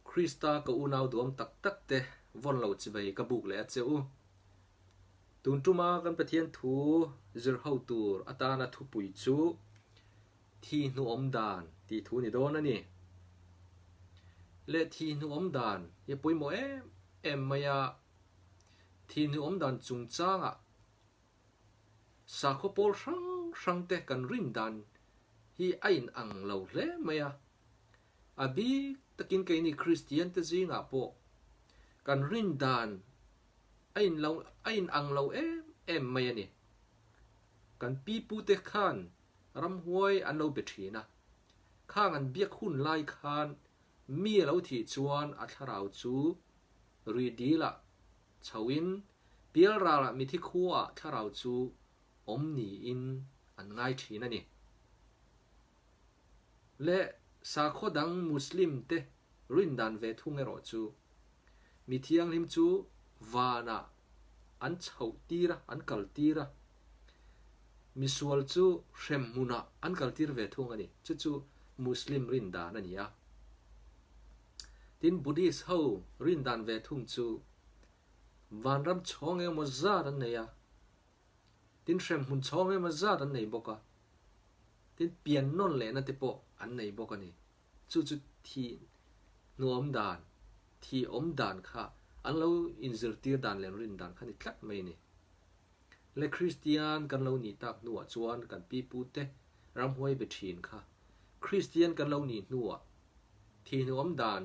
Krista ka unau duam tak tak te vawn lo chivei ka buk leh a che u. Tun tuma kan Pathian thu zir ho tur atana thupui chu thi hnuawm dan tih thu ni dawn a ni. Leh thi hnuawm dan hi a pawimawh em em mai a, thi hnuawm dan chungchangah Sakhaw pawl hrang hrang te kan rin dan hi a in ang lo hle mai a. A bik takin keini Kristian te zingah pawh kan rin dan a in lo a in ang lo em em mai a ni. Kan pi pu te khan ramhuai an lo be thin a, khang an biak hun lai khan mi a lo thih chuan a thlarau chu rui dil ah Chhoin, pialralah mithi khuaah thlarau chu awm niin an ngai thin a ni. Leh sakhaw dang Muslim te rindan ve thung erawh chu mi thianghlim chu vanah an chhoh tir a, an kal tir a, misual chu hremhmunah an kal tir ve thung a ni. Chu chu Muslim rindan a ni a. Tin, Buddhist ho rindan ve thung chu vanram chhawng engemaw zat an nei a, tin hremhmun chhawng engemaw zat an nei bawk a, tin pian nawn lehna te pawh an nei bawk a ni. Chu chu thi hnuawm dan, thi awm dan kha an lo inzirtir dan leh an rindan kha ni tlat mai a ni. Le Kristian kan lo nih tak hnuah chuan kan pipute ramhuai be thin kha Kristian kan lo nih hnuah thihnuam dan,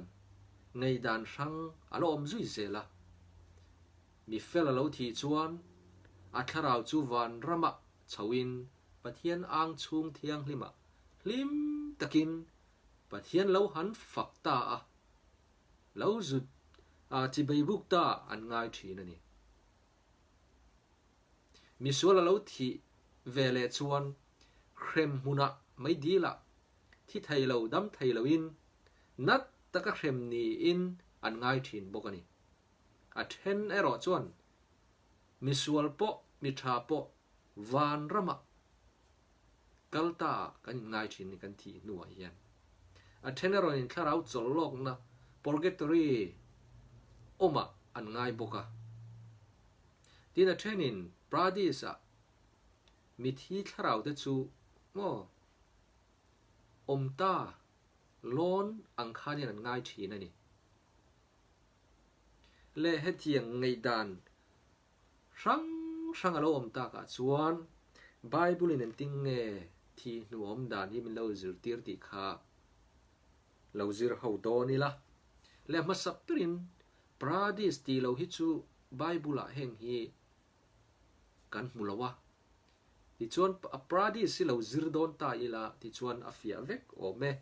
ngaihdan hrang a la awm zui zel a. Mi fel a lo thih chuan a thlarau chu vanramah chhoin Pathian ang chhung thianghlimah hlim takin Pathian lo han fak ta a, lo zut a chibei buk ta an ngai thin a ni. Misual a lo thih ve leh chuan hrem hmunah mai dilah thi thei lo dam thei loin nat taka hrem niin an ngai thin bawk a ni. A then erawh chuan misual pawh mi tha pawh vanramah kal ta ah kan inngai thin ni kan thih hnuah hian. A then erawhin thlarau chawlhlawkna, purgatory, awmah an ngai bawk a. Tin a thenin Paradis ah mithi thlarau te chu maw awm ta lawn ang khanin an ngai thin a ni. Le hetiang ngaihdan Hrang hrang a lo awm takah chuan Bible in engtin nge thi hnu awm dan hi min lo zirtir tih kha lo zir ho dawn ila. Leh hmasa berin Paradis tih lo hi chu Bible ah heng hi kan hmu lo a. Tichuan Paradis hi lo zir dawn ta ila tichuan a fiah vek awm e.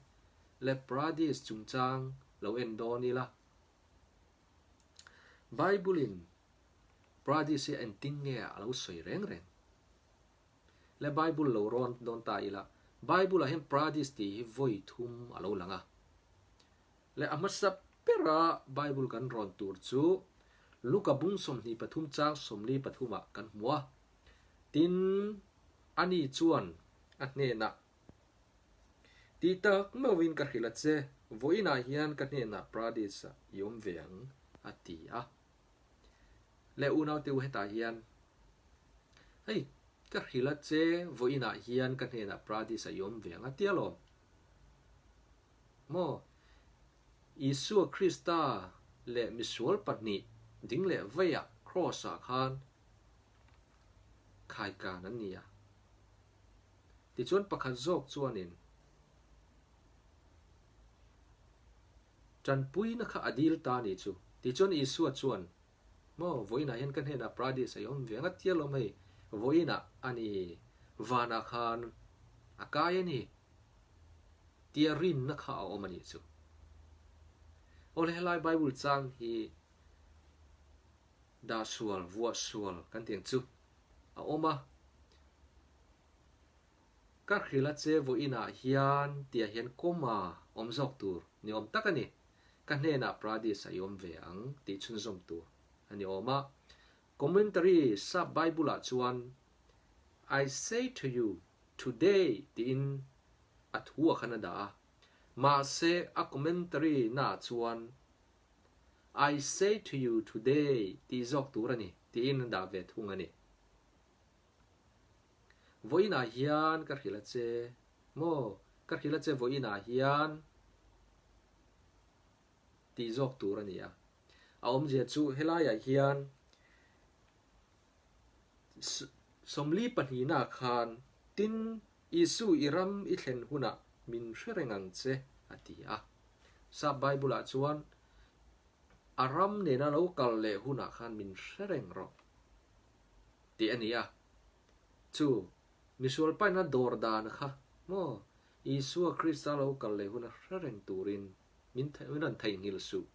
Leh Paradis chungchang lo en dawn ila. Bible in Paradis hi engtin nge a lo sawi reng reng? Le Bible lo rawn dawn ta ila, Bible ah hian Paradis tih hi vawi thum a lo lang a. Le a hmasa bera Bible kan rawn tur chu Luka bung 23 chang 43 ah kan hmu a. Tin, ani chuan a hnenah Tih tak meuhin ka hrilh a che, vawiinah hian ka hnenah Paradis-ah i awm ve ang, a ti a. Le unaute u hetah hian, Hei, ka hrilh a che, vawiinah hian ka hnenah Paradis-ah i awm ve ang, a ti alawm. Maw? Isua Krista leh misual pahnih ding leh veiah Kraws-ah khan khaikan an ni a. Tichuan pakhat zawk chuanin tanpuina kha a dil ta a nih chu. Tichuan Isua chuan, Maw, vawiinah hian ka hnenah Paradis a i awm ve ngat tial awm hei, vawiinah a ni, vanah khan a kai a ni, tia rinna kha a awm a nih chu. Awle helai Bible chang hi dah sual, vuah sual kan tih ang chu a awm a. Ka hrilh a che vawiinah hian tihah hian comma awm zawk tur ni awm tak a ni. Ka hnenah Paradis a i awm ve ang tih chhunzawm tur a ni awm a. Commentary Sap Bible-ah chuan I say to you today tiin a thu a khan a dah a. Mahse a commentary naah chuan. I say to you today tih zawk tur a ni tiin an dah ve thung a ni. Vawiinah hian ka hrilh a che maw? Ka hrilh a che vawiinah hian tih zawk tur a ni a. A awmzia chu helaiah hian 40 pahnihna khan tin Isu i ram i thlen hunah min hre reng ang che a ti a. Sap Bible-ah chuan a ram nena lo kal leh hunah khan min hre reng rawh tih a ni a. Chu misual paina dawr dan kha maw Isua Krista lo kal leh huna hre reng turin min min rawn theihnghilh suh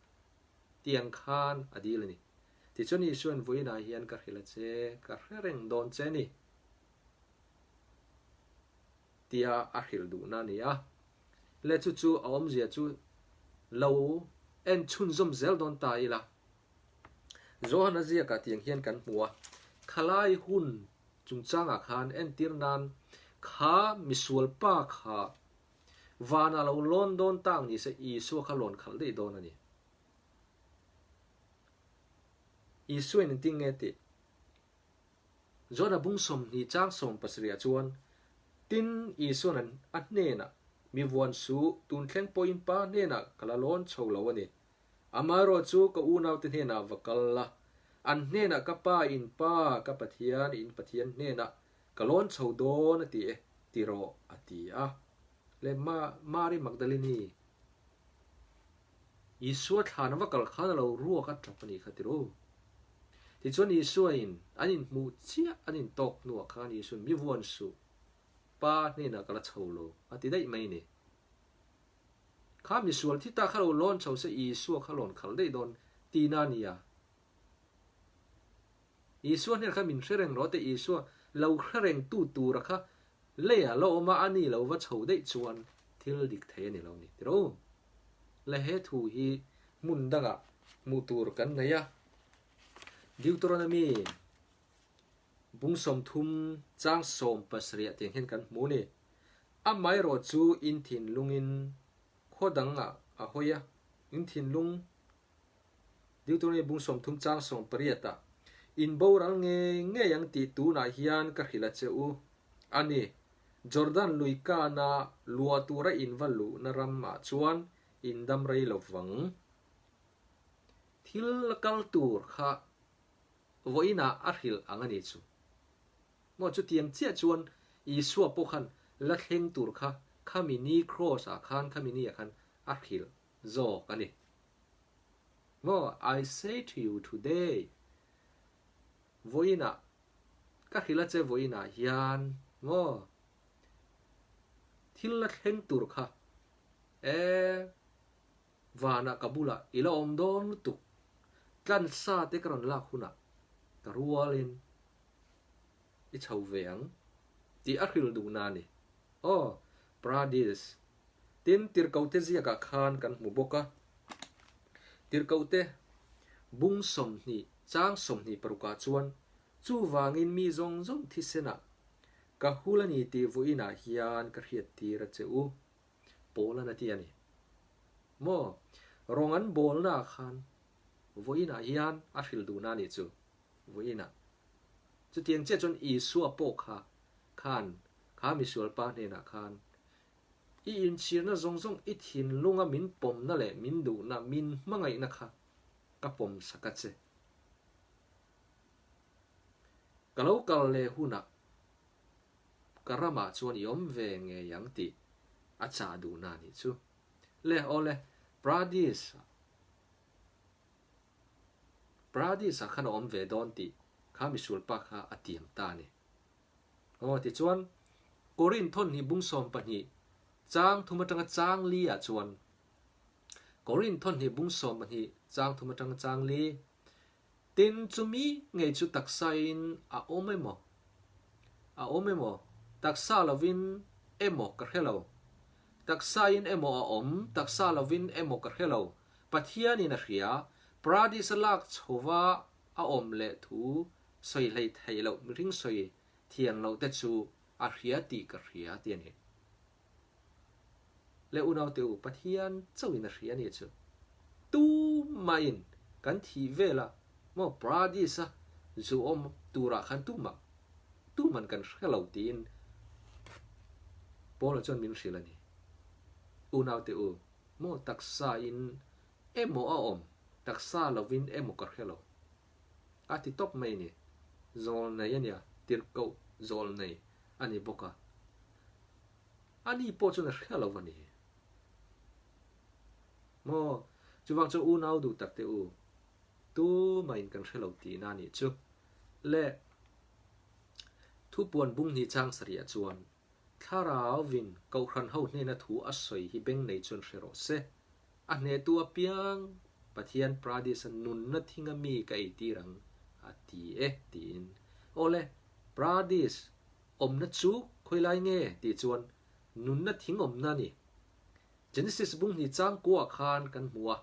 tih ang khan a dil a ni. Tichuan Isua'n vawiinah hian ka hrilh a che, ka hre reng dawn che a ni tia a hrilh duhna a ni a. Le chu chu a awmzia chu lo en chhunzawm zel dawn ta ila. Johana ziakah tiang hian kan hmu a, khalai hun chungchangah khan entir nan kha misual pa kha vanah lo lawn dawn tak ni se Isua kha lawn khalh daih dawn a ni. Isuain engtin nge tih? Johana bung 20 chang 70 chuan, Tin, Isua'n a hnenah, Mi vuan suh, tun thleng pawhin Pa hnenah ka la lawn chho lo a ni. Amaherawh chu ka unaute hnenah va kal la, an hnenah ka Pa in Pa, ka Pathian in Pathian hnenah ka lawn chho dawn a ti e, ti rawh, a ti a. Le Ma, Mari Magdalini, Isua thlan a va kal khan a lo ruak a tap a nih kha ti ru. Tichuan Isua in an inhmuh chiah an intawk hnuah khan Isua'n mi vuan suh, Pa hnenah ka la chho lo, a ti daih mai ni. Kha misual thi ta kha lo lawn chho se Isua kha lawn khalh daih dawn tihna a nia. Isua hnenah khan min hre reng rawh te Isua lo hre reng tu tura kha leiah la awm a, a ni lo va chho daih chuan thil dik thei a ni lo ni tiro. Le he thu hi hmun dangah hmuh tur kan nei a. Deuteronomy bung 30 chang 17 tiang hian kan hmu ni. Amaherawh chu in thinlungin khaw dangah a hawi a, in thinlung Deuteronomy bung 30 chang 18 ah, In boral ngei ngei ang tih tunah hian ka hrilh a che u a ni. Jordan lui kana luah tura in va luhna ramah chuan in dam rei lo vang. Thil la kal tur kha vawiinah a hrilh ang a ni chu. Maw chutiang chiah chuan Isua pawh khan la thleng tur kha khami ni Kraws ah khan khami ni ah khan a hrilh zawk a ni. Maw I say to you today vawiinah ka hrilh a che vawiinah hian maw thil la thleng tur kha e Vanah ka bulah i la awm dawn lutuk, tlansa te ka rawn lak hunah ka rualin i chho ve ang tih a hrilh duhna a ni. Aw, Paradis. Tin, Tirhkohte ziakah khan kan hmu bawk a. Tirhkohte bung 20 chang 26 ah chuan, Chuvangin mi zawng zawng thisenah ka hul a ni tih vawiinah hian ka hriattir a che u. Pawl an a ti a ni. Maw? Rawng an bawlna ah khan vawiinah hian a hrilh duhna a nih chu. Vawiinah. Chutiang chiah chuan Isua pawh kha khan kha misualpa hnenah khan i inchhirna zawng zawng i thinlunga min pawmna leh min duhna, min hmangaihna kha ka pawm sak a che. Ka lo kal leh hunah Ka ramah chuan i awm ve ngei ang tih a chah duhna a nih chu. Le, awle, Paradis-ah, Paradis-ah khan a awm ve dawn tih kha misualpa kha a tiam ta a ni. Aw, tichuan, Korinth thawnhnih bung 12 chang thum atanga chang li ah chuan, Korinth thawnhnih bung 12 chang thum atanga chang li, Tin, chumi ngei chu taksain a awm emaw? A awm emaw? Taksa lovin emaw ka hre lo. Taksain emaw a awm, taksa lovin emaw ka hre lo. Pathianin a hria, Paradis-a lak chhova a awm leh thu sawi hlei theih loh mihring sawi thian loh te chu a hria tih ka hria ti a ni. Le unaute u, Pathian chauhin a hria a nih chu. Tumahin. Kan thih vel a, maw Paradis-a zu awm turah khan tumah tuman kan hre lo tiin Paula chuan min hrilh a ni. Unaute u, maw taksa in emaw a awm, taksa lovin emaw ka hre lo. A ti tawp mai a ni. Zawl nei a nia, tirhkoh zawl nei a ni bawk a. Ani pawh chuan a hre lo a ni. Maw? Chuvang chuan unau duh tak teh u, tumahin kan hre lo tihna a nih chu. Le thupuan bung hnih chang sarihah chuan Thlarauvin Kohhran ho hnena thu a sawi hi beng nei chuan hre rawh se. A hnehtu apiang Pathian Pradis-a nunna thinga mi ka eitir ang a ti e tiin. Awle, Pradis awmna chu khawilai nge tih chuan nunna thing awmna a ni. Genesis bung hnih chang kuah khan kan hmu a,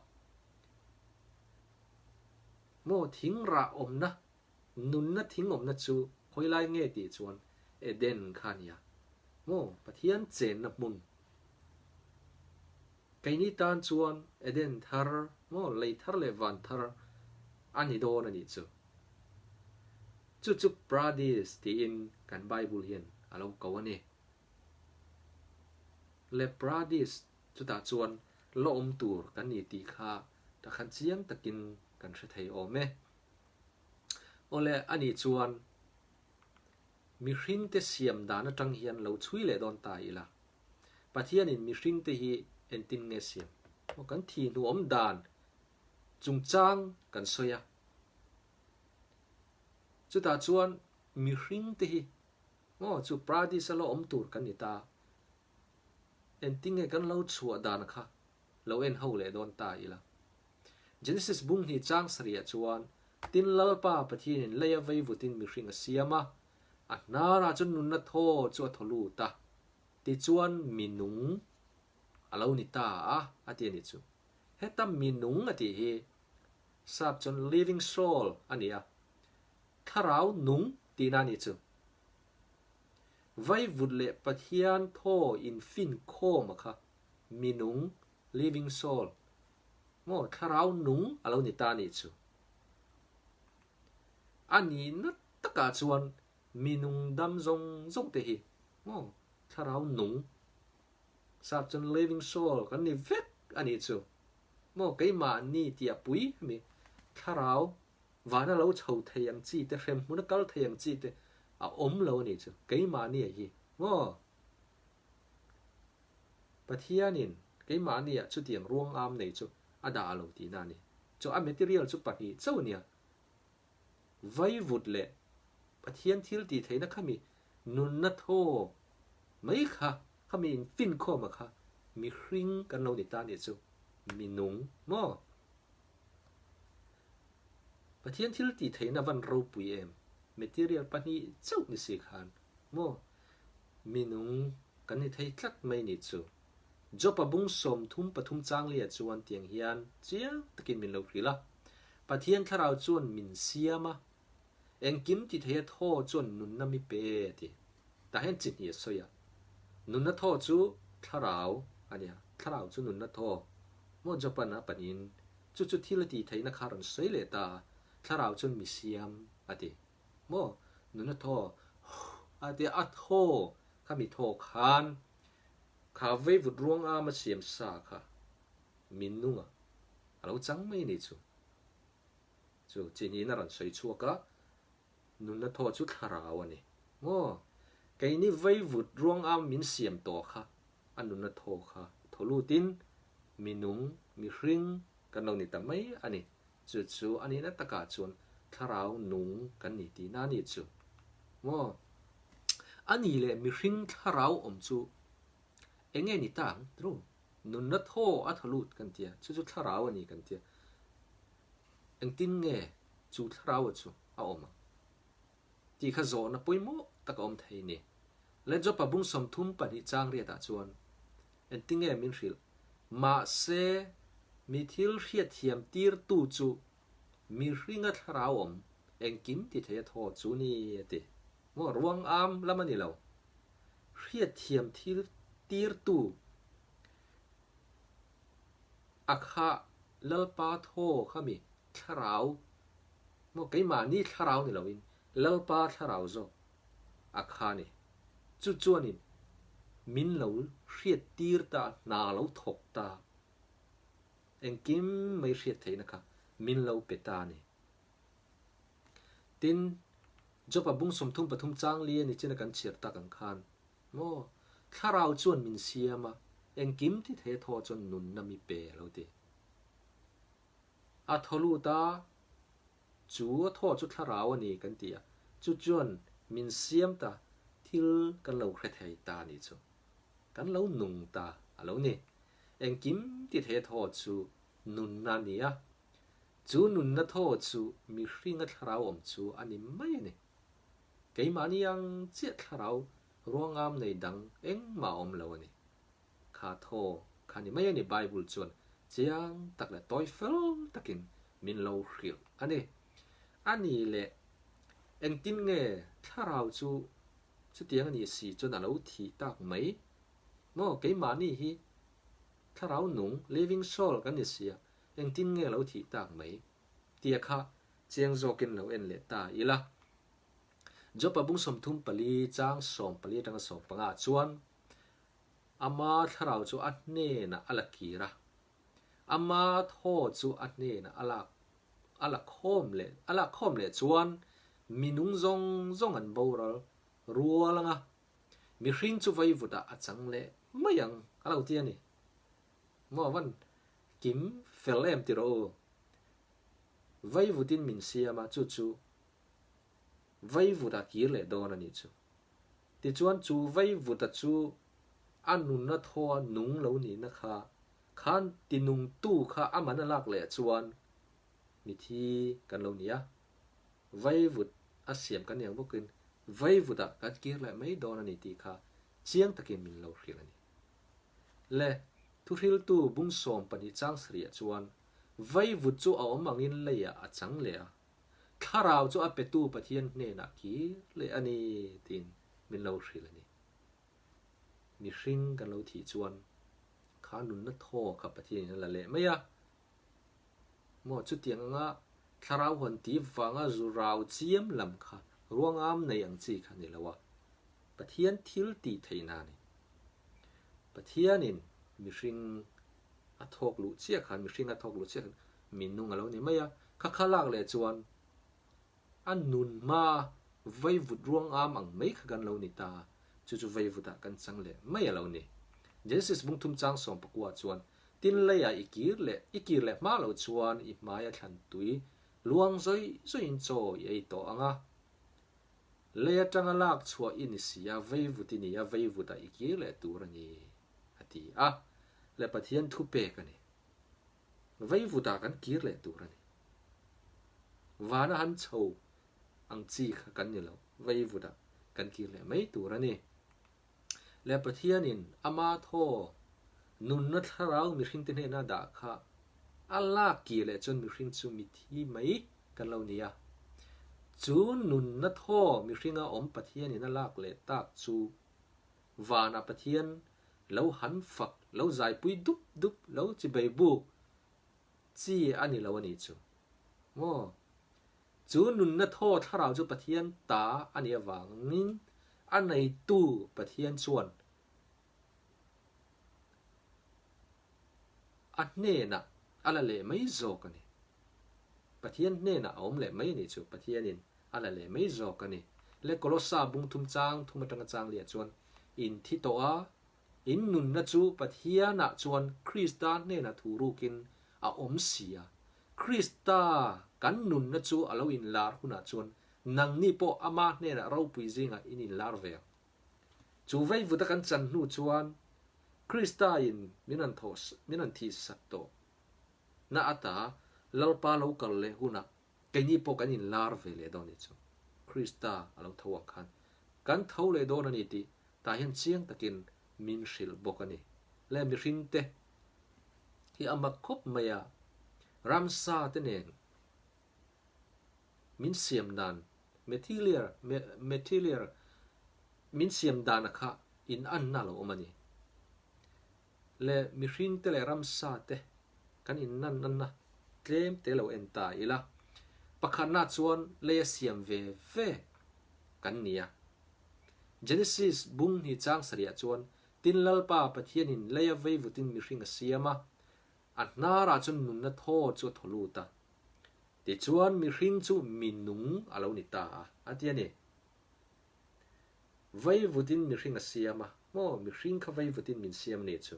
Maw thing rah awmna, nunna thing awmna chu khawilai nge tih chuan Eden kha a nia. Maw Pathian chenna hmun. Keini tan chuan Eden thar, maw lei thar leh van thar a ni dawn a nih chu. Chu chu Paradis tiin kan Bible hian a lo ko a ni. Le Paradis chutah chuan la awm tur kan ni tih kha takhan chiang takin kan hre thei awm e. Awle anih chuan mihringte siam dan atang hian lo chhui leh dawn ta ila. Pathianin mihringte hi entin nge siam? Aw kan thi hnuawm dan chungchang kan sawi a. Chutah chuan mihringte hi Aw, chu Pradis a lo awm tur kan ni ta. Engtinge kan lo chhuah dan kha lo en ho leh dawn ta ila. Genesis bung hnih chang sarihah chuan, Tin Lalpa Pathianin lei a vei vutin mihring a siam a, a hnarah chuan nunna thaw chu a thaw lut a, tichuan mi nung a lo ni ta a, a ti a ni chu. Heta mi nung a tih hi sap chuan living soul a ni a, Thlarau nung tihna a nih chu. Vaivut leh Pathian thaw infin khawm a kha mi nung, living soul, maw thlarau nung a lo ni ta a nih chu. A nihna takah chuan mi nung dam zawng zawng te hi maw thlarau nung, sap chuan living soul kan ni vek a nih chu. Maw keimahni tia pui hemi thlarau Vana lo chho thei ang chi te, hrem hmuna kal thei ang chi te a awm lo a nih chu. Keimahni a hi maw? Pathianin keimahnia chutiang ruang am nei chu a dah lo tihna a ni. Chu a material chu pahnih chauh a nia. Vaivut leh Pathian thil tih theihna khami nunna thaw mai kha, khami infinkhawma kha mihring kan lo ni ta a nih chu. Minung maw? Pathian thil tih theihna van ropui em? Material pahnih chauh ni si khan maw minung kan ni thei tlat mai ni chu. Job-a bung 33 changlia chuan tiang hian chiang takin min lo hrilh a, Pathian thlarau chuan min siam a, engkim ti theia thaw chuan nunna mi pe a ti. Tah hian chi hnih a sawi a, nunna thaw chu thlarau a nia, thlarau chu nunna thaw maw Job-a'n a panin Chu chu thil a tih theihna kha rawn sawi leh ta a, thlarau chuan mi siam a ti. Maw? Nuna thaw a ti a, a thaw kha mi thaw khan kha veivut ruang am a siam sa kha mi nunga a lo chang mai ni chu. Chu chi niin a rawn sawi chhuak a, nuna thaw chu thlarau a ni. Maw? Keini veivut ruang am min siam tawh kha a nunna thaw kha thaw lutin mi nung, mihring kan lo ni ta mai a ni. Chu chu a nihna takah chuan thlarau nung kan ni tihna a ni chu. Maw? A ni leh mihring thlarau awm chu eng nge ni ta ang? Tru, nunna thaw a thaw lut kan tia, chu chu thlarau a ni kan tia. Engtin nge chu thlarau chu a awm ang? Tih kha zawhna pawimawh tak a awm thei ni. Le Jopa bung 32 chang riatah chuan engtinge min hrilh? Mahse, mi thil hriatthiam tirtu chu mihringa thlarau awm engkim ti thei a thaw chu ni a ti. Maw ruang am lam a ni lo. Hriatthiam thil tirtu a kha Lalpa thaw kha mi? thlarau maw keimahni thlarau ni loin Lalpa thlarau zawk a kha ni. Chu chuanin min lo hriat tir ta, hna lo thawk ta, engkim mai hriat theihna kha min lo pe ta a ni. Tin, Job-a bung 33 chang li a ni chin a kan chhiar tak ang khan, maw, thlarau chuan min siam a, engkim ti thei a thaw chuan nunna mi pe a lo ti. A thaw lut a, chu a thaw chu thlarau a ni kan ti a, chu chuan min siam ta, thil kan lo hre thei ta a nih chu. Kan lo nung ta a lo ni. Engkim ti thei a thaw chu nunna a ni a, chu nunna thaw chu mihringa thlarau awm chu a ni mai a ni. Keimahni ang chiah thlarau ruangam nei dang engmah a awm lo a ni. Kha thaw kha ni mai a ni Bible chuan chiang tak leh tawi fel takin min lo hrilh a ni. A ni leh engtin nge thlarau chu chutiang a ni si chuan a lo thih tak mai maw? Keimahni hi thlarau nung, living soul, kan ni sia, engtin nge a lo thih tak mai tia kha chiang zawkin lo en leh ta ila. Jopa bung 34 chang 14 atanga 15 ah chuan Ama thlarau chu a hnenah a la kir a, ama thaw chu a hnenah a lak a la khawm leh a lak khawm leh chuan mi nung zawng zawng an boral rual ang a, mihring chu vaivutah a chang leh mai ang a lo ti a ni. Maw van kim fel em ti rawh u. Vaivutin min siam a, chu chu vaivutah kir leh dawn a nih chu. Tichuan chu vaivuta chu a nunna thaw a nung lo nihna kha khan tinungtu kha a man a lak leh chuan mithi kan lo ni a, vaivut a siam kan ni ang bawkin vaivutah kan kir leh mai dawn a ni tih kha chiang takin min lo hrilh a ni. Le, thuhriltu bung 12 chang sarih ah chuan vaivut chu a awm angin leiah a chang leh a, Thlarau chu a petu Pathian hnenah kir leh a ni tiin min lo hrilh a ni. Mihring kan lo thih chuan kha nunna thaw kha Pathianin a la leh mai a. Maw chutiang anga thlarau hawn tih vanga zu rau chiam lam kha ruangam nei ang chi kha ni lo a, Pathian thil tih theihna a ni. Pathianin mihring a thawk luh chiah khan, mihring a thawk luh chiah khan mi nung a lo ni mai a, kha kha lak leh chuan a nun hma vaivut ruang am ang mai kha kan lo ni ta, chu chu vaivutah kan chang leh mai a lo ni. Genesis bung thum chang 19 chuan, Tin leiah i kir leh i kir leh hma lo chuan i hmaia thlan tui luang zawih zawihin chaw i ei tawh ang a, lei atanga lak chhuah i ni si a, vaivut i ni a, vaivutah i kir leh tur a ni, a ti a, leh Pathian thupek a ni. Vaivutah kan kir leh tur a ni. Vana han chho ang chi kha kan ni lo, vaivutah kan kir leh mai tur a ni. Leh Pathianin ama thaw nunna thlarau mihringte hnena dah kha a lak kir leh chuan mihring chu mithi mai kan lo ni a. Chu nunna thaw mihringa awm Pathianin a lak leh tak chu vana Pathian lo han fak, lo zaipui dup dup, lo chibei buk chi a ni lo a nih chu. Maw? Chu nunna thaw thlarau chu Pathian ta a nih avangin a neitu Pathian chuan a hnenah a la leh mai zawk a ni. Pathian hnenah a awm leh mai a nih chu. Pathianin a la leh mai zawk a ni. Le Kolossa bung thum chang thum atanga chang liah chuan in thi tawh a, in nunna chu Pathianah chuan Krista hnenah thu rukin a awm si a. Krista kan nunna chu a lo inlar hunah chuan nangni pawh ama hnenah ropui zingah in inlar ve ang. Chu veivuta kan chan hnu chuan Krista in min rawn thawh min rawn thihsak tawh na ata Lalpa lo kal leh hunah Keini pawh kan inlar ve leh dawn a ni chu. Krista a lo tho ang khan kan tho leh dawn a ni tih tah hian chiang takin min hrilh bawk a ni. Le mihringte hi a mak khawp mai a, ramsa te nen min siam dan, material, material, min siam dan a kha inanna a lo awm a ni. Le mihringte leh ramsa te kan inanna. tlem te lo en ta ila. Pakhatna chuan leia siam ve ve kan ni a. Genesis bung hnih chang sarihah chuan Tin Lalpa Pathianin leia veivutin mihring a siam a, a hnarah chuan nunna thaw chu a thaw lut a. Tichuan mihring chu mi nung a lo ni ta a, a ti a ni. Veivutin mihring a siam a, maw mihring kha veivutin min siam a nih chu.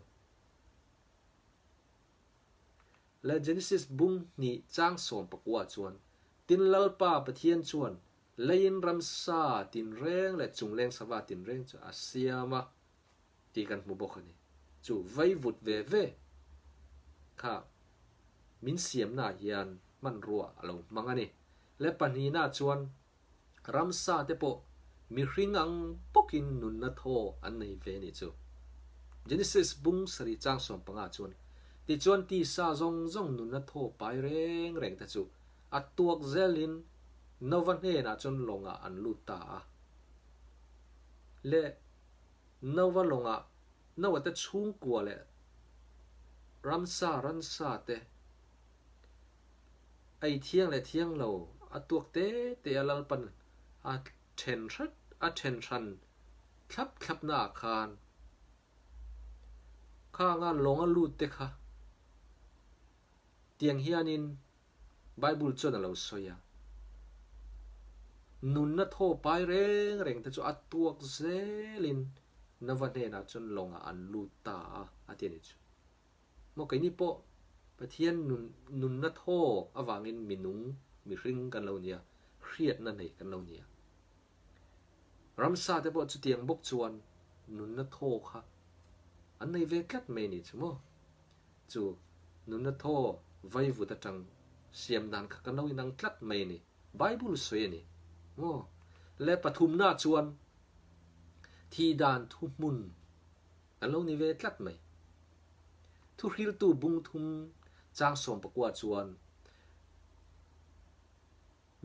Le Genesis bung hnih chang 19 chuan Tin Lalpa Pathian chuan Leiin ramsa tinreng leh chungleng sava tinreng chu a siam a tih kan hmu bawk a ni. Chu vaivut ve ve kha min siamnaah hian hmanrua a lo hmang a ni. Le pahnihnaah chuan ramsa te pawh mihring ang bawkin nunna thaw an nei ve a nih chu. Genesis bung sarih chang 15 chuan, Tichuan tisa zawng zawng nunna thaw pai reng reng te chu A tuak zelin Nova hnenah chuan lawngah an lut ta a. Le Nova lawngah Noa te chhungkua leh ramsa ransa te ei thiang leh thiang lo a tuak te te a Lalpan a then hrat a then hran thlap thlap naah khan khanga lawnga lut te kha tiang hianin Bible chuan a lo sawi a, Nunna thaw pai reng reng te chu a tuak zelin Nova hnenah chuan lawngah an lut ta a, a ti a ni chu. Maw keini pawh Pathian nun nunna thaw avangin minung, mihring kan lo nia, hriatna nei kan lo nia. Ramsa te pawh chutiang bawk chuan nunna thaw kha an nei ve tlat mai a ni chu maw. Chu nunna thaw vaivut atang siam dan kha kan lo inang tlat mai a ni. Bible sawi a ni maw? Le pathumna chuan thi dan thuhmun kan lo ni ve tlat mai. Thuhriltu bungthum chang 19 chuan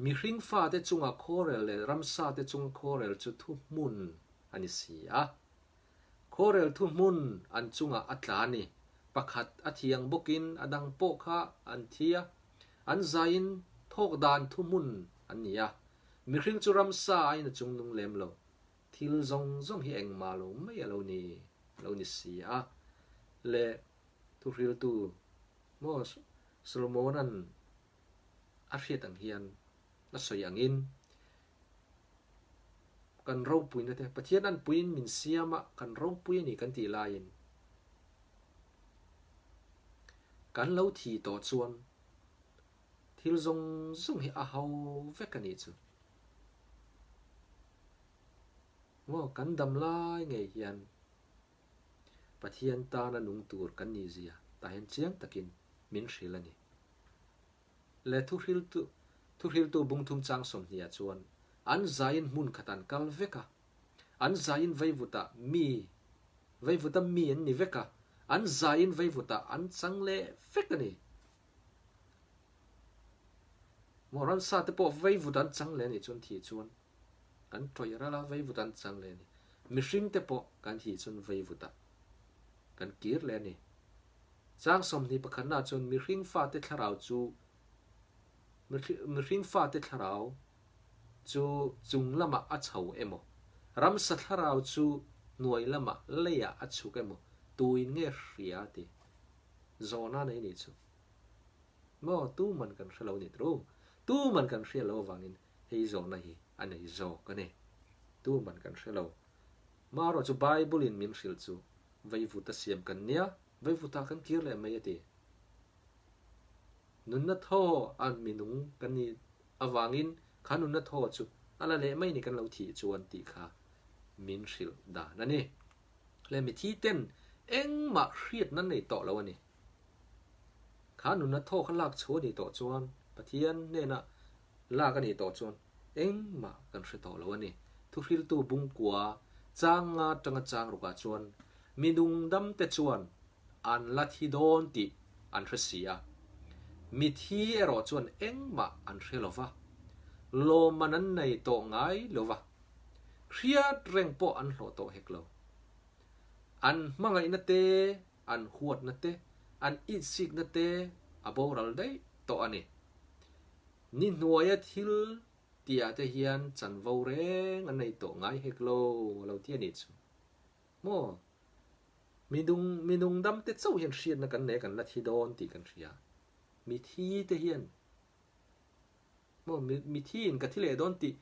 mihring fate chunga khawrel leh ramsate chunga khawrel chu thuhmun a ni si a. Khawrel thuhmun an chungah a tla a ni. Pakhat a thiang bawkin a dang pawh kha an thi a, an zaiin thawk dan thuhmun an ni a. Mihring chu ramsa aiin a chungnung lem lo. Thil zawng zawng hi engmah lo mai a lo ni, a lo ni si a. Le thuhriltu maw Solomona'n a hriat ang hian a sawi angin, Kan ropuina te, Pathian anpuiin min siam a, kan ropui a ni kan tih laiin kan lo thi tawh chuan thil zawng zawng hi a ho vek a nih chu. Maw kan dam lai ngei hian Pathian tana nung tur kan nih zia tah hian chiang takin min hrilh a ni. Le thuhriltu thuhriltu bungthum chang 20 ah chuan an zaiin hmun khat an kal vek a, an zaiin vaivutah mi vaivuta mi an ni vek a, an zaiin vaivutah an chang leh vek a ni. Maw ransa te pawh vaivut an chang leh a nih chuan thih chuan kan tawih ral a, vaivut an chang leh a ni. Mihring te pawh kan thih chuan vaivutah kan kir leh a ni. Chang 21 na chuan mihring fate thlarau chu mihring fate thlarau chu chung lamah a chho emaw, ramsa thlarau chu hnuai lamah leiah a chhuk emaw tuin nge hria ti zawhna nei nih chu. Maw tuman kan hre lo ni tru. Tuman kan hria lo avangin hei zawhna hi a nei zawk a ni. Tuman kan hre lo. Marawh chu Bible in min hrilh chu veivuta siam kan nia. Veivuta kan kir leh mai a ti. Nunna thaw a minung kan nih avangin kha nunna thaw chu a la leh mai ni kan lo thih chuan tih kha min hrilh dan a ni. Le mithi ten engmah hriatna nei tawh lo a ni. Kha nunna thaw kha lak chhuah a nih tawh chuan Pathian hnena lak a nih tawh chuan engmah kan hre tawh lo a ni. Thuhriltu bungkua chang nga tanga chang rukah chuan mi nungdam te chuan an la thi dawn tih an hre si a. Mi thi erawh chuan engmah an hre lo va, lawmman an nei tawh ngai lo va, hriat reng pawh an hlawh tawh hek lo. An hmangaihna te, an huatna te, an itsikna te a boral daih tawh. tawh a ni. Ni hnuaia thil tihah te hian chanvo reng an nei tawh ngai hek lo a lo ti a nih chu. Maw? Mi nung mi nung dam te chauh hian hriatna kan nei a kan la thi dawn tih kan hria. Mi thi te hian maw mi mi thi in ka thi leh dawn tih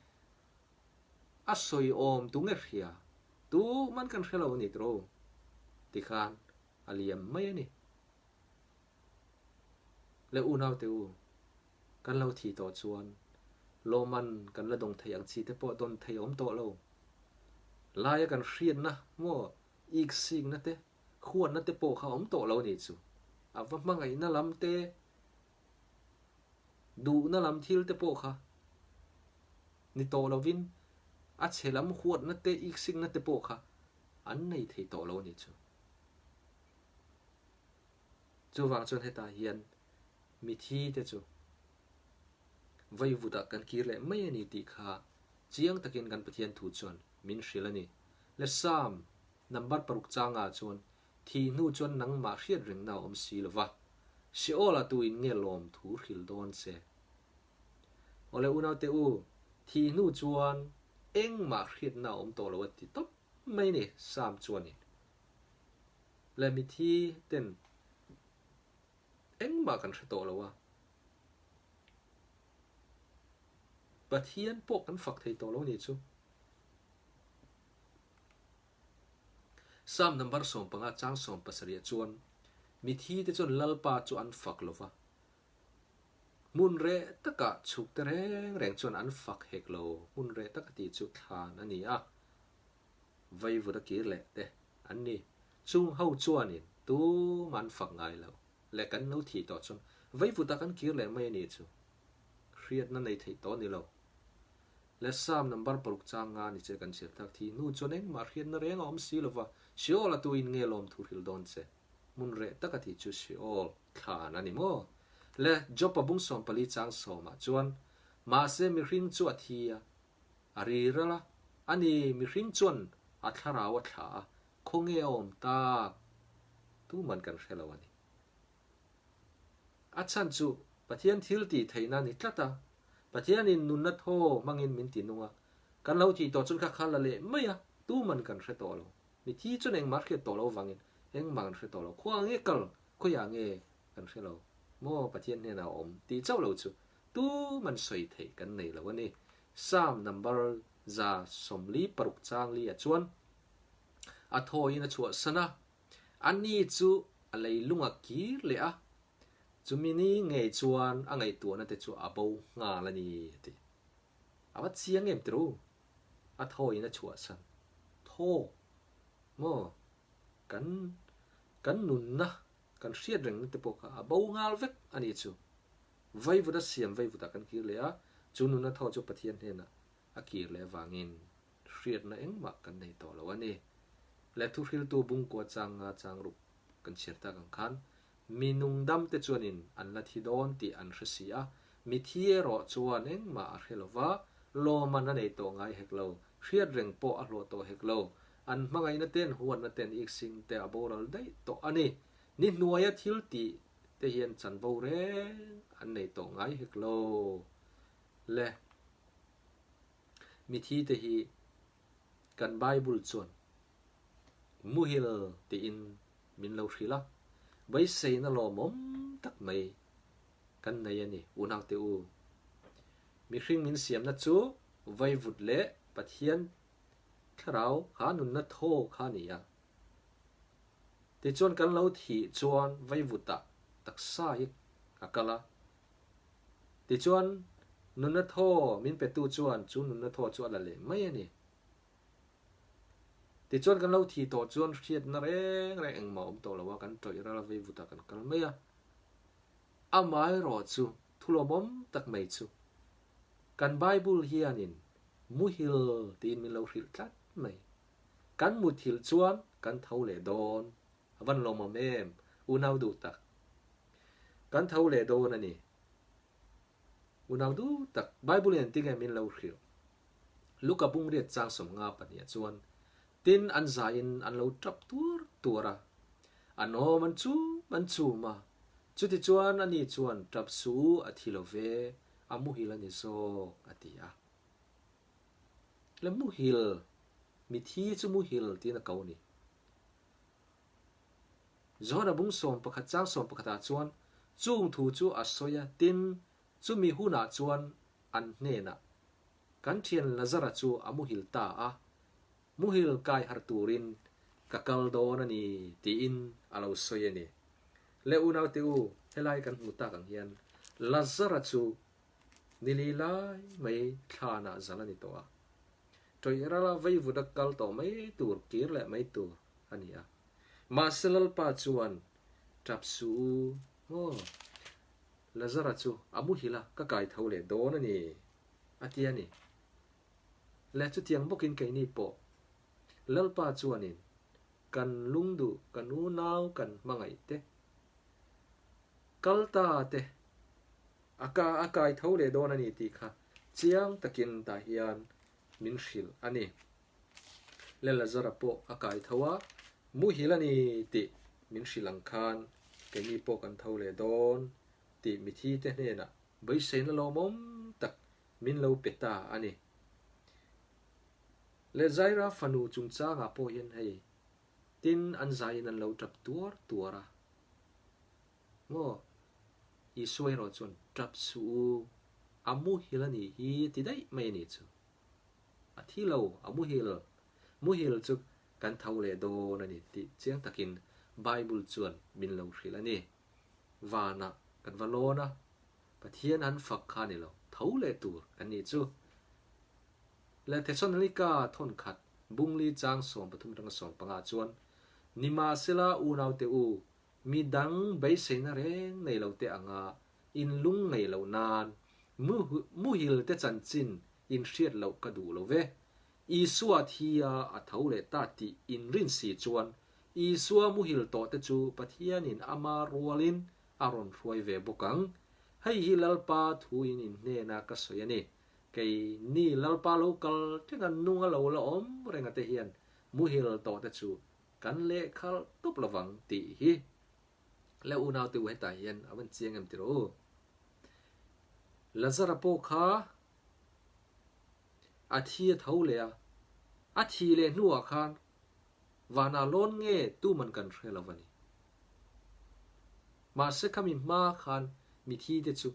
a sawi awm tu nge hria? Tu man kan hre lo a ni tawh o tikhan a liam mai a ni. Le unaute u, kan lo thih tawh chuan lawmman kan la dawng thei ang chi te pawh dawn thei awm tawh lo. Laia kan hriatna maw ik sikna te, huatna te pawh kha awm tawh lo ni chu. A va hmangaihna lam te, duhna lam thil te pawh kha ni tawh lovin a chhe lam huatna te, ik sikna te pawh kha an nei thei tawh lo ni chu. Chuvang chuan hetah hian mithi te chu vaivutah kan kir leh mai a ni tih kha chiang takin kan Pathian thu chuan min hrilh a ni. Le Psalm number paruk changah chuan thih hnu chuan nangmah hriat rengna a awm si lo va, Sheol-ah tu in nge lawm thu hrilh dawn che? Awle unaute u, thih hnu chuan engmah hriatna a awm tawh lo a ti tawp mai ni Psalm chuanin. Leh mithi ten engmah kan hre tawh lo a, Pathian pawh kan fak thei tawh lo ni chu. Psalm number 15 chang 17 chuan mithi te chuan Lalpa chu an fak lo va, hmun reh takah chhuk te reng reng chuan an fak hek lo, hmun reh taka tih chu thlan a ni a. Vaivut a kir leh te an ni. Chung ho chuanin tumah an fak ngai lo leh kan lo thih tawh chuan vaivutah kan kir leh mai a ni chu. Hriatna nei theih tawh a ni lo. Le Psalm number paruk chang nga ni che kan chhiar tak thi hnu chuan engmah hriatna reng a awm si lova Sheol a tuin nge lawm thu hrilh dawn che. Hmun reh taka tih chu Sheol thlan a ni maw? Le Job-a bung 14 chang sawmah chuan mahse mihring chu a thi a, A ri ral a, ani mihring chuan a thlarau a thlah a, khawnge a awm tak tuman kan hre lo a ni. A chhan chu Pathian thil tih theihna a ni tlat a, Pathianin nunna thaw hmangin min ti nung a, kan lo tih tawh chuan kha kha la leh mai a, tuman kan hre tawh lo. Mithi chuan engmah hriat tawh lo vangin engmah kan hre tawh lo. Khua nge kal, khawiah nge kan hre lo maw Pathian hnenah a awm tih chauh lo chu Tuman sawi theih kan nei lo a ni. Psalm number 146 chang li ah chuan a thawiin a chhuahsan a, a ni chu a leilung a kir leh a, chumi ni ngei chuan a ngaihtuahna te chu a bo nghal a ni a ti. A va chiang em tiro? A thawiin a chhuahsan. Thaw maw? Kan kan nunna kan hriat rengna te pawh kha a bo nghal vek a ni chu. Vaivut a siam vaivutah kan kir leh a, chu nuna thaw chu Pathian hnenah a kir leh avangin hriatna engmah kan nei tawh lo a ni. Leh thuhriltu bungkua chang nga chang ruk kan chhiar tak ang khan mi nungdamte chuanin an la thi dawn tih an hre si a, mi thi erawh chuan engmah a hre lo va, lawman a nei tawh ngai hek lo, hriat reng pawh a hlawh tawh hek lo, an hmangaihna ten huatna ten iksing te a boral daih tawh a ni. Ni hnuaia thil tih te hian chanvo reng an nei tawh ngai hek lo le. Mithi te hi kan Bible chuan muhil tiin min lo hrilh a, beiseina lawmawm tak mai kan nei a ni unaute u. Mihring min siamna chu vaivut leh Pathian thlarau kha nunna thaw kha a ni a. Tichuan kan lo thih chuan vaivutah taksa hi a kal a. Tichuan nunna thaw min petu chuan chu nunna thaw chu a la leh mai a ni. Tichuan kan lo thih tawh chuan hriatna reng reng engmah awm tawh lo a, kan tawih ral a vaivutah kan kal mai a. Amaherawh chu thulawmawm tak mai chu kan Bible hianin muhil tiin min lo hrilh tlat mai. Kan muthilh chuan kan tho leh dawn. A van lawmawm em, unau duh tak. Kan tho leh dawn a ni. Unau duh tak, Bible in engtin nge min lo hrilh? Luka bungriat chang 52 ah chuan, Tin, an zaiin an lo tap tuar tuar a, an awm an chum an chum a. Chutichuan ani chuan, Tap suh u, a thi lo ve, a muhil a ni zawk, a ti a. Le muhil, mithi chu muhil tiin a ko a ni. Johana bung 11 chang 11 ah chuan chung thu chu a sawi a, tin, chumi hunah chuan an hnenah, Kan thian Lazara chu a muhil ta a, muhil kai harh turin ka kal dawn a ni, tiin a lo sawi a ni. Le unaute u, helai kan hmuh tak ang hian Lazara chu ni li lai mai thlanah zal a ni tawh a. Tawih rala veivut a kal tawh mai tur, kir leh mai tur a ni a. Mahse Lalpa chuan, Tap suh u, maw? Lazara chu a muhil a, ka kai tho leh dawn a ni, a ti a ni. Le chutiang bawkin keini pawh Lalpa chuanin kan lungduh, kan unau, kan hmangaih te, kal ta te a ka a kai tho leh dawn a ni tih kha chiang takin tah hian min hrilh a ni. Le Lazara pawh a kai tho a, muhil a ni tih min hrilh ang khan keini pawh kan tho leh dawn tih mithi te hnenah beiseina lawmawm tak min lo pe ta a ni. Le Zaira fanu chungchangah pawh hian hei tin an zaiin an lo tap tuar tuar a. Maw? Isua erawh chuan tap suh u, a muhil a nih hi ti daih mai a nih chu. A thi lo, a muhil. Muhil chu kan tho leh dawn a ni tih chiang takin Bible chuan min lo hrilh a ni. Vanah kan va lawn a, Pathian an fak kha ni lo, tho leh tur kan nih chu. Le Thesalonika thawnkhat bungli chang 13 atanga 15 chuan, Nimahsela unaute u, mi dang beiseina reng nei lo te anga in lung ngei loh nan muhil te chanchin in hriat loh ka duh lo ve. Isua thi a a tho leh ta tih in rin si chuan Isua muhil tawh te chu Pathianin ama rualin a rawn hruai ve bawk ang. Hei hi Lalpa thuin in hnena ka sawi a ni. Kei ni Lalpa lo kal thenga nunga lo la awm renga te hian muhil tawh te chu kan lehkhalh tawp lovang tih hi le unaute u hetah hian a van chiang em tiraw u. Lazara pawh kha a thi a tho leh a, a thi leh hnuah khan Vanah lawn nge tuman kan hre lo a ni. Mahse khami hma khan mithi te chu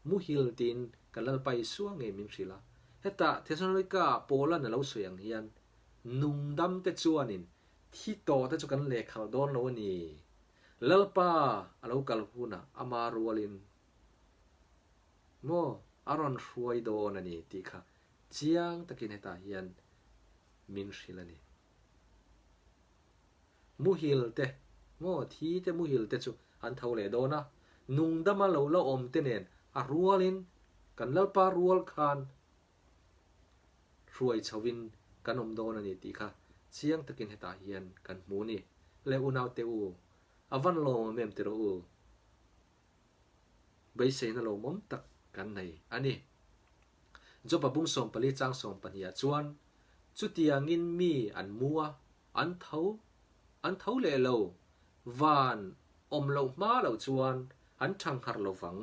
muhil tiin ka Lalpa Isua ngei min hrilh a. Hetah Thesalonika Paula'n a lo sawi ang hian nungdam te chuanin thi tawh te chu kan lehkhal dawn lo a ni. Lalpa a lo kal hunah ama rualin maw a rawn hruai dawn a ni tih kha chiang takin hetah hian min hrilh a ni. Muhil te, maw thi te muhil te chu an tho leh dawn a, nungdama lo la awm te nen a rualin kan Lalpa rual khan hruai chhoin kan awm dawn a ni tih kha chiang takin hetah hian kan hmu ni. Le unaute u, a van lawmawm em tiraw u? Beiseina lawmawm tak kan nei a ni. Job-a bung 14 chang 12 ah chuan, Chutiangin mi an mu a, an tho, an tho leh lo, van awm loh hma loh chuan an thangharh lo vang,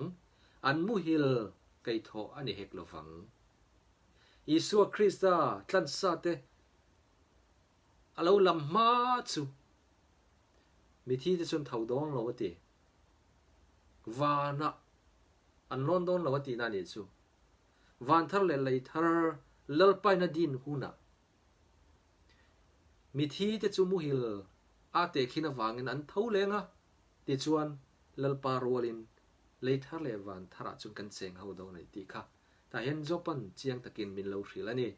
an muhil keithawh a ni hek lo vang. Isua Krista tlansa te a lo lam hma chu mithi te chuan tho dawn lo a ti. Vanah an lawn dawn lo a tihna a nih chu. Van thar leh lei thar Lalpaina din hunah mithi te chu muhil a tehkhin avangin an tho leng a, tichuan Lalpa rualin lei thar leh van tharah chuan kan cheng ho dawn a ni tih kha tah hian Job-a'n chiang takin min lo hrilh a ni.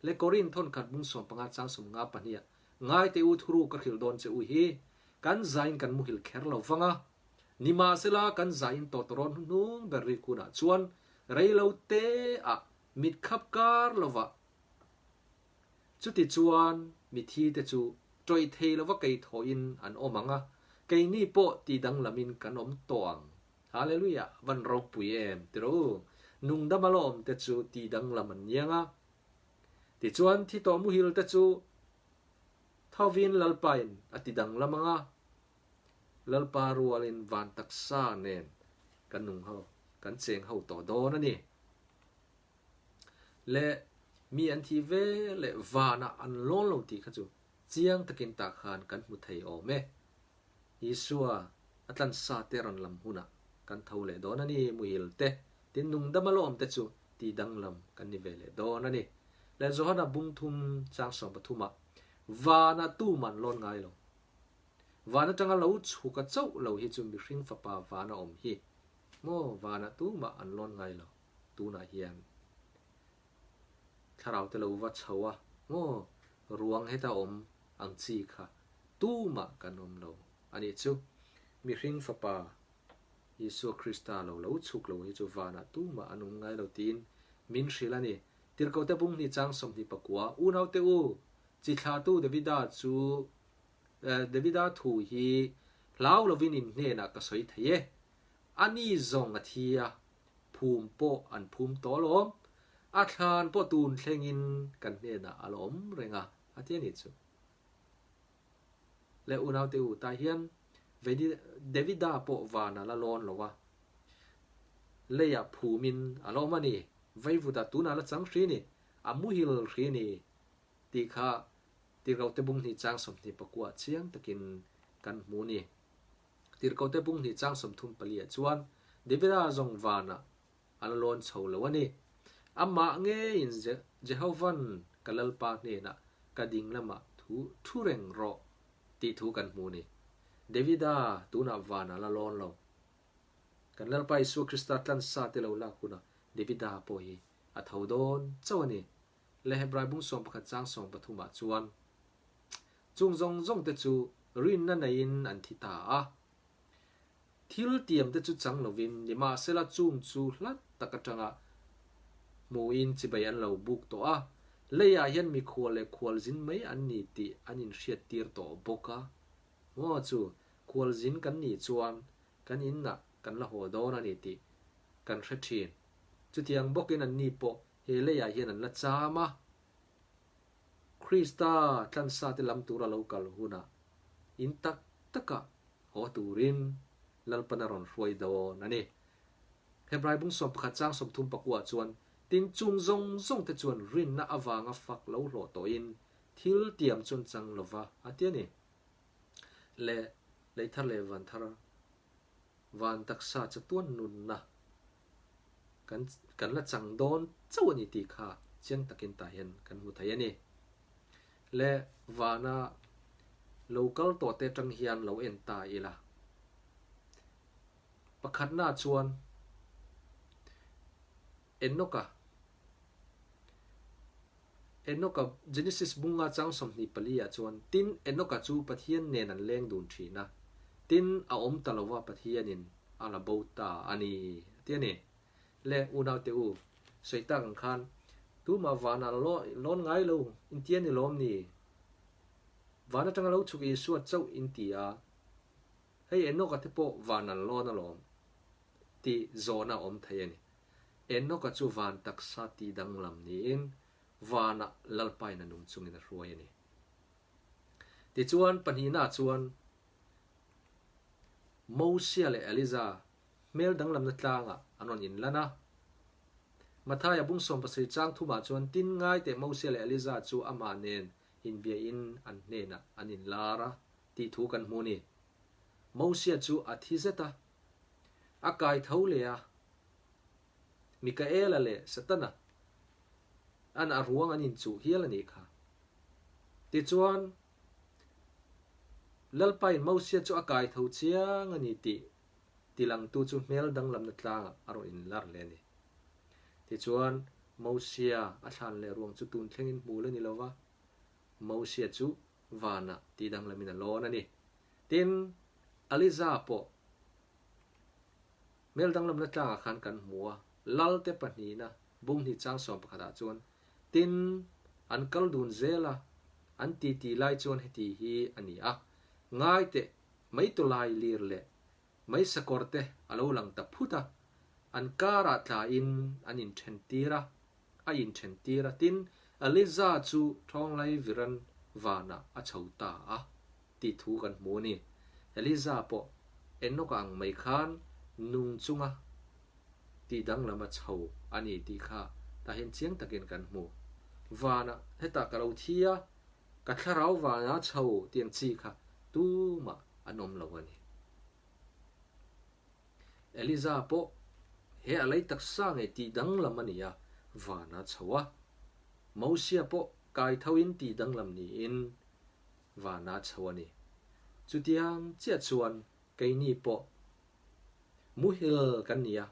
Le Korin thawnkhat bung 15 chang 50 pahniha Ngaite u thuru ka hrilh dawn che u hi, kan zain kan muhil kher lo vang a, nimahsela kan zain tawtawrawn hnuhnung ber rik hunah chuan reilo te ah mit khap kar lovah chuti chuan mithi te chu tawih thei lova kei thawhin an awm ang a, keini pawh ti danglamin kan awm tawh ang. Hallelujah! Van ropui em tiraw u? Nungdam alawm te chu ti danglam an niang a. Tichuan thi tawh muhil te chu Thovin Lalpain a ti danglam ang a. Lalpa rualin van taksa nen kan nung ho, kan cheng ho tawh dawn a ni. Le mi an thih ve leh vanah an lawn lo tih kha chu chiang takin tah khan kan hmu thei awm e. Isua a tlansa te rawn lam hunah kan tho leh dawn a ni, muhil te, tin nungdama lawm te chu tih danglam kan ni ve leh dawn a ni. Leh Johana bung thum chang 13 ah vanah tuman lawn ngai lo. Van atanga lo chhuk a chauh lo hi chu mihring fapa van a awm hi maw vanah tumah an lawn ngai lo tunah hian thlarau te lo va chho a maw ruang heta awm ang chi kha tumah kan awm lo a nih chu mihring fapa Isua Krista lo lo chhuk lo hi chu vanah tumah an awm ngai lo tiin min hrilh a ni. Tirhkohte bung hnih chang 29 Unaute u, chi thlahtu Davida chu Davida thu hi hlau lovin in hnenah ka sawi thei e. A ni zawng a thi a, phum pawh an phum tawh alawm. A thlan pawh tun thlengin kan hnenah a la awm reng a, a ti a nih chu. Le unaute u, tah hian Davida pawh van a la lawn lo a, leiah phumin a la awm a ni. Vaivutah tunah la chang hri ni, a muhil hri ni tih kha Tirhkohte bung hnih chang 29 chiang takin kan hmu ni. Tirhkohte bung hnih chang 34 ah chuan Davida zawng vanah a la lawn chho lo a ni. Amah ngeiin Jehova'n ka Lalpa hnenah ka ding lamah thu thu reng rawh tih thu kan hmu ni. Davida tunah vanah la lawn lo. Kan Lalpa Isua Krista tlansa te lo lak hunah Davida pawh hi a tho dawn chauh a ni. Le Hebrai bung 11 chang 13 ah chuan chung zawng zawng te chu rinna neiin an thi ta a. Thil tiam te chu chang lovin nimahsela chung chu hlat tak atanga hmuin chibai an lo buk tawh a, leiah hian mikhual leh khualzin mai an ni tih an inhriattir tawh bawk a. Maw chu khualzin kan nih chuan kan inah kan la haw dawn a ni tih kan hre thin. Chutiang bawkin anni pawh he leiah hian an la cham a. Krista tlansa te lam tura lo kal hunah in tak takah haw turin Lalpan a rawn hruai dawn a ni. Hebrai bung 11 chang 34 chuan, Tin chung zawng zawng te chuan rinna avanga fak lo hlawh tawhin thil tiam chuan chang lova a ti a ni. Le lei thar leh van thar van taksa chatuan nunna kan kan la chang dawn chauh a ni tih kha chiang takin tah hian kan hmu thei a ni. Le vana lo kal tawh te atang hian lo en ta ila. Pakhatna chuan Enoka Enoka Genesis bunga chang 24 ah chuan tin Enoka chu Pathian nen an leng dun thin a, tin a awm ta lova Pathianin a la bo ta a ni a ti a ni. Le unaute u, sawi tak ang khan tumah vanah lawn ngai lo inti a ni lawm ni? Van atanga lo chhuk Isua chauh inti a, hei Enoka te pawh van an lawn alawm tih zawhna a awm thei a ni. Enoka chu van taksa tih danglam niin vanah Lalpain a nung chungin a hruai a ni. Tichuan pahnihna chuan Mosia leh Eliza hmel danglamna tlangah an rawn inlan a. Mathaia bung 17 chang thumah chuan tin ngai teh Mosia leh Eliza chu amah nen inbiain an hnenah an inlar a tih thu kan hmu a ni. Mosia chu a thi zet a, a kai tho leh a, Mikaela leh Satana an a ruang an inchuh hial a nih kha. Tichuan, Lalpain Mosia chu a kai tho chiang a ni tih tilangtu chu hmel danglamna tlangah a rawn inlar leh a ni. Tichuan, Mosia a thlan leh ruang chu tun thlengin hmu la ni lo va, Mosia chu vanah tih danglamin a lawn a ni. Tin, Eliza pawh hmel danglamna tlangah khan kan hmu a, Lalte pahnihna bung hnih chang 11 ah chuan tin an kal dun zel a, an titi lai chuan heti hi a ni a, ngai teh mai tawlai lir leh mai sakawr te a lo lang ta phut a, an karah tlain an inthen tir a, a inthen tir a, tin Eliza chu thawnglai viran vanah a chho ta a tih thu kan hmu a ni. Eliza pawh. Enoka ang mai khan nung chunga tih danglam a chho a ni tih kha tah hian chiang takin kan hmu. Vanah hetah ka lo thi a, ka thlarau vana chho tiang chi kha tumah an awm lo a ni. Eliza pawh he a lei taksa ngei tih danglam a ni a, vana chho a. Mosia pawh kaithoin tih danglam niin vana chho a ni. Chutiang chiah chuan keini pawh muhil kan ni a,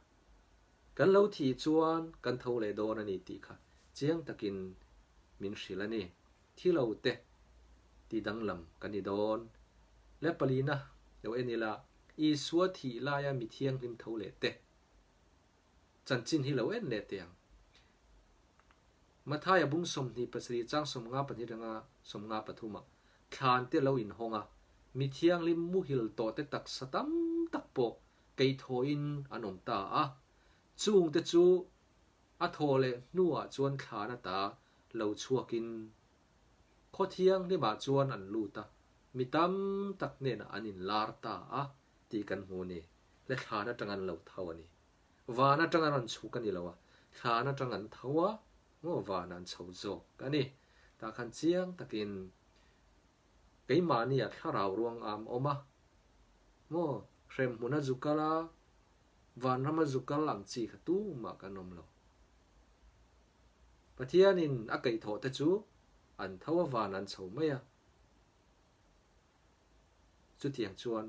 kan lo thih chuan kan tho leh dawn a ni tih kha chiang takin min hrilh a ni. Thi lo te ti danglam kan ni dawn. Le palina lo en ila, Isua thih laia mi thianghlim tho leh te chanchin hi lo en leh teh ang. Mathaia bung 27 chang 52 atanga 53 ah thlan te lo inhawng a, mi thianghlim muhil tawh te taksa tam tak pawh keithawhin an awm ta a, chung te chu a thaw leh hnuah chuan thlan ata lo chhuakin khaw thianghlimah chuan an lut a, mi tam tak hnenah an inlar ta a tih kan hmu a ni. Le thlan atang an lo tho a ni. Van atang an rawn chhuk a ni lo a, thlan atang an tho a, maw van an chho zawk a ni. Tah khan chiang takin keimahnia thlarau ruang am awm a, maw hremhmun a zu kal a, vanram a zu kal ang chi kha tumah kan awm lo. Pathianin a kaihthawh te chu an tho a van an chho mai a. Chutiang chuan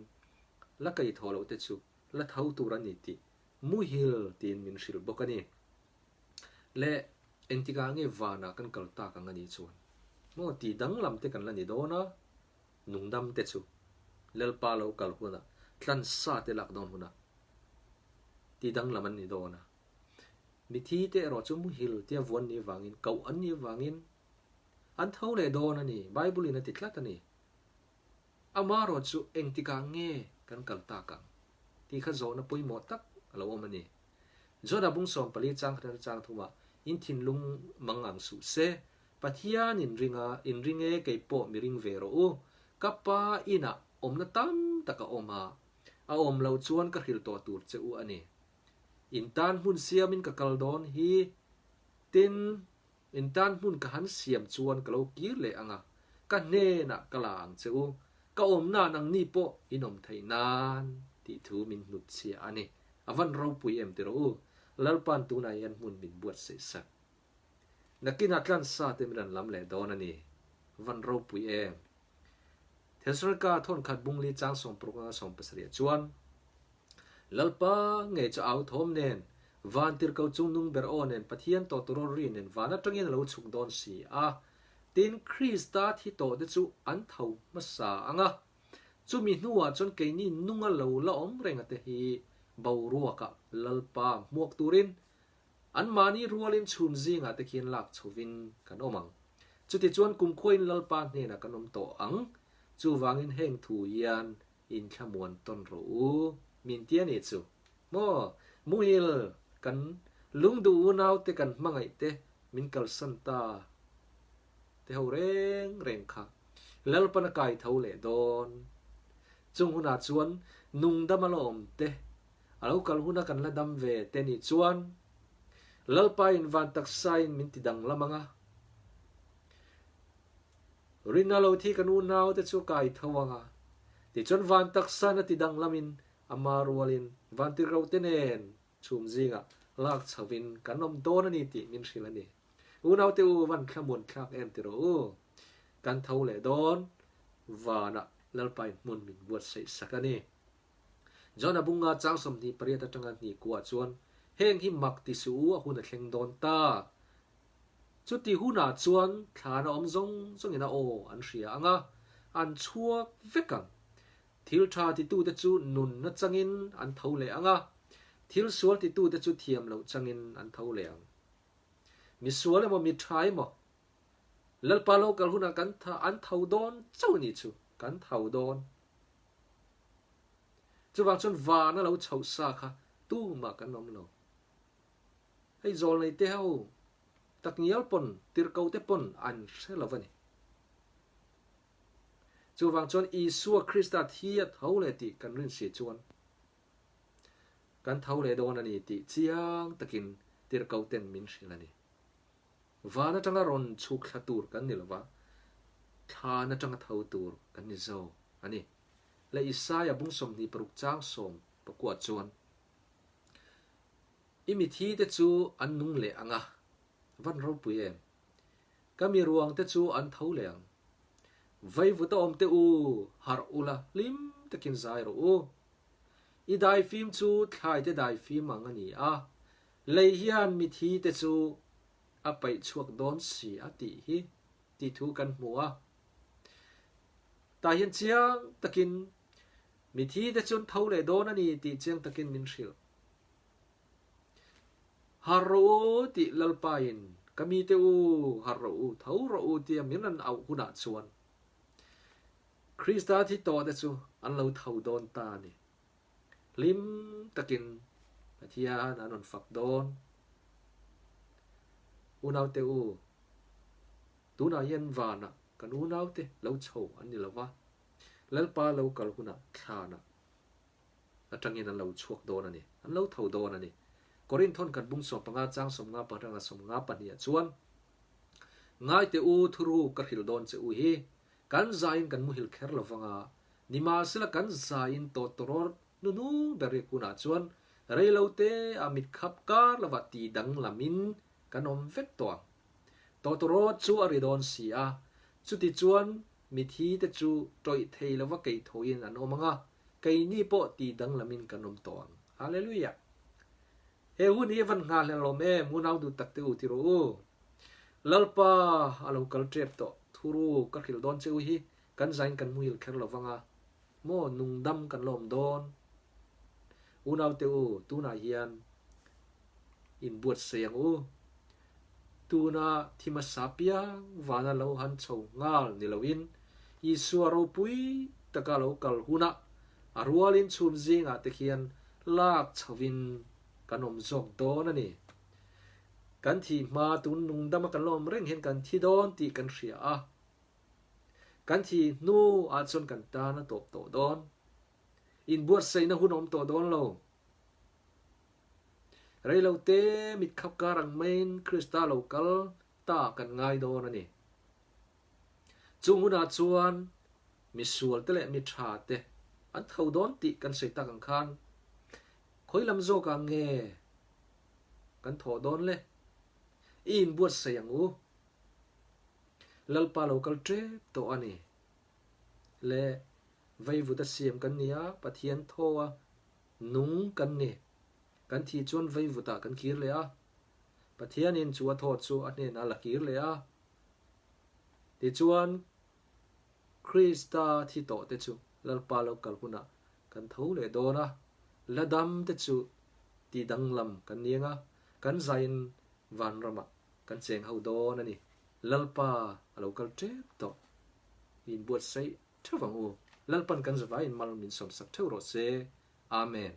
la kaihthawh loh te chu la tho tur a ni tih muhil tiin min hrilh bawk a ni. Le engtikah nge vanah kan kal tak ang a nih chuan maw tih danglam te kan la ni dawn a, nungdam te chu Lalpa lo kal hunah tlansa te lak dawn hunah tih danglam an ni dawn a. Mithi te erawh chu muhil tia vuan ni vangin koh an nih vangin an tho leh dawn a ni, Bible in a ti tlat a ni. Amaherawh chu engtikah nge kan kal tak ang tih kha zawhna pawimawh tak a lo awm a ni. Jonah bung 14 chang khat atang chang thumah in thinlung mang ang suh se, Pathian in ring a, in ring e kei pawh mi ring ve rawh u, ka pa inah awmna tam tak a awm a, a awm loh chuan ka hrilh tawh tur che u a ni. In tan hmun siamin ka kal dawn hi, tin, In tan hmun ka han siam chuan ka lo kir leh ang a, ka hnenah ka la ang che u, ka awmna nangni pawh in awm theih nan tih thu min hnutchhiah a ni. A van ropui em ti rawh u, Lalpa'n tunah hian hmun min buatsaih sak. Nakinah tlansa te min rawn lam leh dawn a ni. Van ropui em. Thesalonika thawnkhat bungli chang 60 anga 70 ah chuan, Lalpa ngei chu au thawm nen, van tirhko chung nung ber aw nen Pathian tawh tur aw ri nen van atangin a lo chhuk dawn si a. Tin, Krista thi tawh te chu an tho hmasa ang a. Chumi hnuah chuan keini nunga lo la awm renga te hi boruakah Lalpa hmuak turin anmahni rualin chhum zingah te khian lak chhovin kan awm ang. Chutichuan kumkhuain Lalpa hnenah kan awm tawh ang. Chuvangin heng thu hian In thlamuan tawn rawh u, min ti a nih chu. Maw, muhil, kan lungduh unaute kan hmangaih te min kalsan ta te ho reng reng kha Lalpan a kai tho leh dawn. Chung hunah chuan nungdam a la awm te, a lo kal huna kan la dam ve te nih chuan Lalpa in van taksain min ti danglam ang a. Rinna lo thi kan unaute chu kai tho ang a, tichuan van taksa na ti danglamin ama rualin vantirhkohte nen chhum zingah lak chhovin kan awm dawn a ni tih min hrilh a ni. Unaute u van thlamuan thlak em ti rawh u. Kan tho leh dawn vanah Lalpain hmun min buatsaih sak a ni. John-a bunga chang 28 atanga hnih kuah chuan heng hi mak ti suh u a hun a thleng dawn ta. Chuti hunah chuan thlan a awm zawng zawngin a aw an hria ang a, an chhuak vek ang. Thil tha titute chu nunna changin an tho leh ang a, thil sual titute chu thiam loh changin an tho leh ang. Mi sual emaw mi tha emaw, Lalpa lo kal hunah kan an tho dawn chauh a nih chu, kan tho dawn. Chuvang chuan vana lo chhoh sa kha tumah kan awm lo. Hei zawlnei te ho takngial pawn tirhkoh te pawn an hre lo a ni. Chuvang chuan Isua Krista thi a tho leh tih kan rin si chuan kan tho leh dawn a ni tih chiang takin tirhkohten min hrilh a ni. Van atanga rawn chhuk thla tur kan ni lova, thlan atanga tho tur kan ni zo a ni. Le Isaia bung 26 chang sawm pakua chuan, I mithi te chu an nung leh ang a, van ropui em? Ka mi ruang te chu an tho leh ang. Vaivut a awm teh u, harh ula, hlim takin zai rawh u. I daifim chu thlai te daifim ang a ni a, lei hian mithi te chu a paih chhuak dawn si a tih hi tih thu kan hmu a. Tah hian chiang takin mithi te chu an tho leh dawn a ni tih chiang takin min hrilh. Harh rawh u tih Lalpain ka mite u, harh rawh u, tho rawh u tia min rawn auh hunah chuan Krista thi tawhte chu an lo tho dawn ta a ni. Hlim takin Pathian an rawn fak dawn. Unaute u, tunah hian vanah kan unaute lo chho an ni lo va, Lalpa lo kal hunah thlanah atangin an lo chhuak dawn a ni, an lo tho dawn a ni. Korinthon kan bung 15 chang 55 a 52 ah chuan, Ngaite u, thuruk ka hrilh dawn che u hi, kan zain kan muhil kher lo vang a, nimahsela kan zain tawtawrawr nunung ber rik hunah chuan reilote a mitkhap kar lovah ti danglamin kan awm vek tawh ang. Tawtawrawt chu a ri dawn si a, chuti chuan mithi te chu tawih thei lova kei thoin an awm ang a, keini pawh ti danglamin kan awm tawh ang. Hallelujah! He hun hi a van nghahhlel awm em, unau duh tak te u ti rawh u. Lalpa a lo kal tep tawh, thuru ka hrilh dawn che u hi kan zain kan muhil kher lo vang a, maw nungdam kan la awm dawn. Unau te u, tunah hian inbuatsaih ang u. Tuna thi hmasa piang vana lo han chho nghal ni loin Isua ropui taka lo kal hunah a rualin chhum zingah te khian lak chhovin kan awm zawk dawn a ni. Kan thih hma tun nungdama kan la awm reng hian kan thi dawn tih kan hria a. Kan thih hnu ah chuan kan tan a tawp tawh dawn. Inbuatsaihna hun a awm tawh dawn lo. Reilote mitkhap kar ang maiin Krista lo kal ta kan ngai dawn a ni. Chung hunah chuan misual te leh mi tha te an tho dawn tih kan sawi tak ang khan khawi lam zawkah nge kan thawh dawn le? I inbuatsaih ang u. Lalpa lo kal tep tawh a ni. Le vaivut a siam kan ni a, Pathian thaw a nung kan ni. Kan thih chuan vaivutah kan kir leh a, Pathianin chu a thaw chu a hnenah a la kir leh a. Tichuan, Krista thi tawh te chu Lalpa lo kal hunah kan tho leh dawn a, la dam te chu ti danglam kan ni ang a, kan zaiin vanramah kan cheng ho dawn a ni. Lalpa a lo kal tep tawh. Min buatsaih theuh ang u. Lalpan kan zavaiin mal min sawmsak theuh rawh se. Amen.